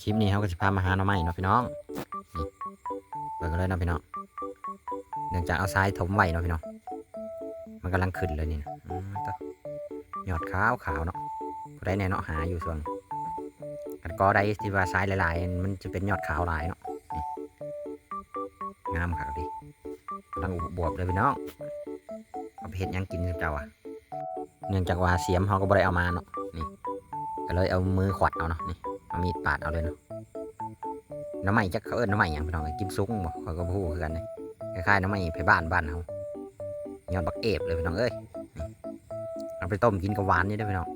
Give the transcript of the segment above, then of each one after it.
ຄລິບນີ້ເຮົາກໍຊິພາມາຫາໜໍ່ໄມ້ເນາະພີ່ນ້ອງ ນີ້ ເບິ່ງເລີຍເນາະພີ່ນ້ອງ ເນື່ອງຈາກເອົາຊາຍຖົມໄວ້ເນາະພີ່ນ້ອງ ມັນກຳລັງຂຶ້ນເລີຍນີ້ນະ ອືມ ໂທ້ ຍອດຂາວໆເນາະ ຜູ້ໃດແດ່ເນາະຫາຢູ່ຊ່ວງນີ້ ຄັນກໍໃດທີ່ວ່າຊາຍຫຼາຍໆ ມັນຈະເປັນຍອດຂາວຫຼາຍເນາະ ນີ້ ງາມຄັກເດ ກຳລັງອວບເລີຍພີ່ນ້ອງ ເອົາໄປເຮັດຫຍັງກິນເຈົ້າອະ? ເນື່ອງຈາກວ່າສຽມເຮົາກໍບໍ່ໄດ້ເອົາມາເນາະ ນີ້ ກໍເລີຍເອົາມືຂວັດເອົາເນາະ ນີ້ ເອົາມີດປາດເອົາເລີຍເນາະ ໜໍ່ໄມ້ ຈັກເຂົາເອີ້ນໜໍ່ໄມ້ຫຍັງພີ່ນ້ອງ ກິມຊຸງບໍ່ ຂ້ອຍກໍບໍ່ຮູ້ຄືກັນເດ້ ຄ້າຍໆໜໍ່ໄມ້ໄທບ້ານ ບ້ານເຮົາ ຍອດບັກເອບເລີຍພີ່ນ້ອງເອີຍ ນີ້ ເອົາໄປຕົ້ມກິນກໍຫວານຢູ່ເດ້ພີ່ນ້ອງ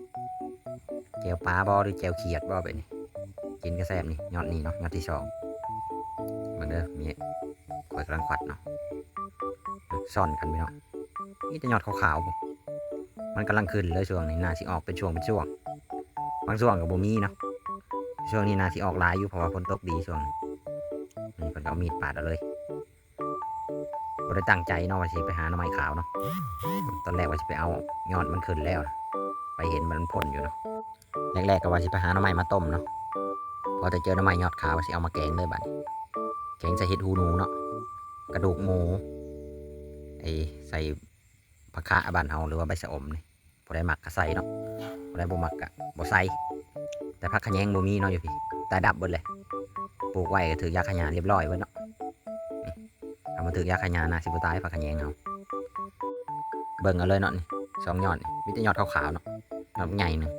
ແຈ່ວປາບໍ່ ຫຼືແຈ່ວຂຽດບໍ່ ແບບນີ້ ກິນກໍແຊບ ນີ້ ຍອດນີ້ເນາະ ຍອດທີສອງ ເບິ່ງເດີ ມີ ຂ້ອຍກຳລັງຂວັດເນາະ ຊ້ອນກັນພີ່ນ້ອງ ມີແຕ່ຍອດຂາວໆ ມັນກຳລັງຂຶ້ນເລີຍ ຊ່ວງນີ້ໜ້າຊິອອກເປັນຊ່ວງເປັນຊ່ວງ ບາງຊ່ວງກໍບໍ່ມີເນາະ ຊ່ວງນີ້ໜ້າຊິອອກຫຼາຍຢູ່ ເພາະວ່າຝົນຕົກດີຊ່ວງນີ້ ນີ້ເພິ່ນກໍເອົາມີດປາດເອົາເລີຍ ບໍ່ໄດ້ຕັ້ງໃຈເນາະວ່າຊິໄປຫາໜໍ່ໄມ້ຂາວເນາະ ຕອນແລກວ່າຊິໄປເອົາ ຍອດມັນຂຶ້ນແລ້ວ ໄປເຫັນມັນພົ້ນຢູ່ເນາະ ແລກໆກໍວ່າຊິໄປຫາໜໍ່ໄມ້ມາຕົ້ມເນາະ ພໍແຕ່ເຈີໜໍ່ໄມ້ຍອດຂາວ ວ່າຊິເອົາມາແກງເລີຍບາດນີ້ ແກງໃສ່ເຫັດຫູໜູເນາະ ກະດູກໝູ ໄອ້ ໃສ່ຜັກຄະບ້ານເຮົາ ຫຼືວ່າໃບຊະອົມນີ້ ຜູ້ໃດມັກກໍໃສ່ເນາະ ຜູ້ໃດບໍ່ມັກກໍບໍ່ໃສ່ ແຕ່ຜັກຂະແຍງບໍ່ມີເນາະຢູ່ພີ້ ຕາຍດັບເບິດເລີຍ ປູກໄວ້ກໍຖືກຢາຂ້າຫຍ້າລຽບຮ້ອຍເບິດເນາະ ນີ້ ຖ້າມັນຖືກຢາຂ້າຫຍ້າໜ້າຊິບໍ່ຕາຍ ຜັກຂະແຍງເຮົາ ເບິ່ງເອົາເລີຍເນາະ ນີ້ ສອງຍອດນີ້ ມີແຕ່ຍອດຂາວໆເນາະ ຍອດໃຫຍ່ໜຶ່ງ